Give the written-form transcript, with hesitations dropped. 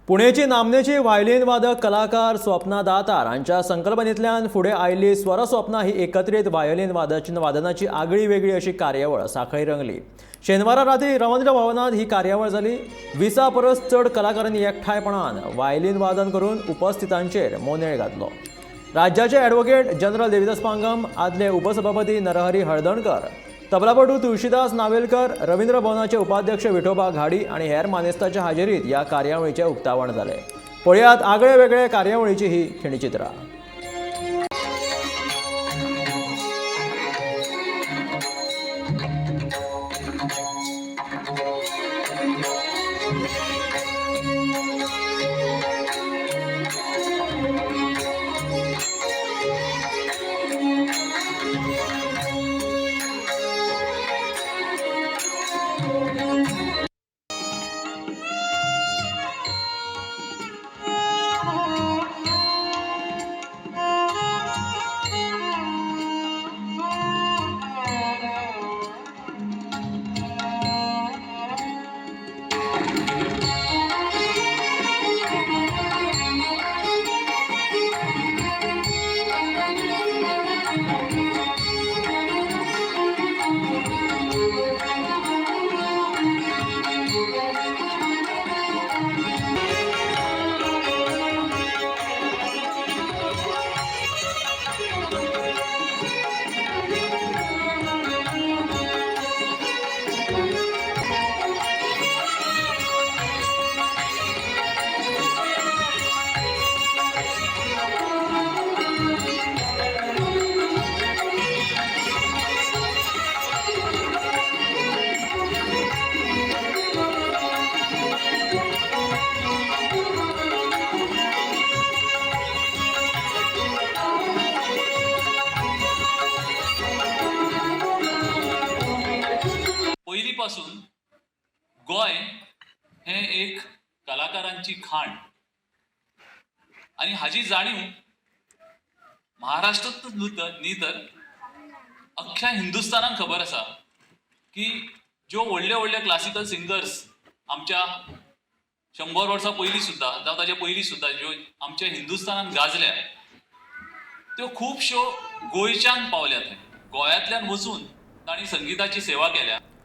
पुणेची नामनेची violin वादक कलाकार स्वप्ना दातार हांच्या संकल्पनेंतल्यान फुडें आयिल्ली स्वरस्वप्ना ही एकत्रीत व्हायोलीन वादनाची आगळी वेगळी अशी कार्यावळ सांखळी रंगली. शेनवारा राती रवींद्र भवनात ही कार्यावळ जाली. 20 परस चड कलाकारांनी एकठांयपणान व्हायलीन वादन करून उपस्थितांचेर मोनेळ घातलो. राज्याचे ॲडव्होकेट जनरल देविदास पांगम, आदले उपसभापती नरहरी हळदणकर, तबलापटू तुळशीदास नावेलकर, रवींद्र भवनाचे उपाध्यक्ष विठोबा घाडी आणि हेर मानेस्ताच्या हाजेरीत ह्या कार्यावळीचें उक्तावण जालें. पळयात आगळे वेगळे कार्यावळीची ही खिणचित्रां. पयलीं पासून गोंय हें एक कलाकारांची खाण आनी हाजी जाणीव महाराष्ट्रांतूच न्ही तर अख्ख्या हिंदुस्थानाक खबर आसा की ज्यो व्हडले व्हडले क्लासिकल सिंगर्स आमच्या 100 वर्सां पयलीं सुद्दां जावं ताच्या पयलीं सुद्दां ज्यो आमच्या हिंदुस्थानान गाजल्या त्यो खुबश्यो गोंयच्यान पावल्यात. थंय गोंयांतल्यान वचून तांणी संगिताची सेवा केल्या.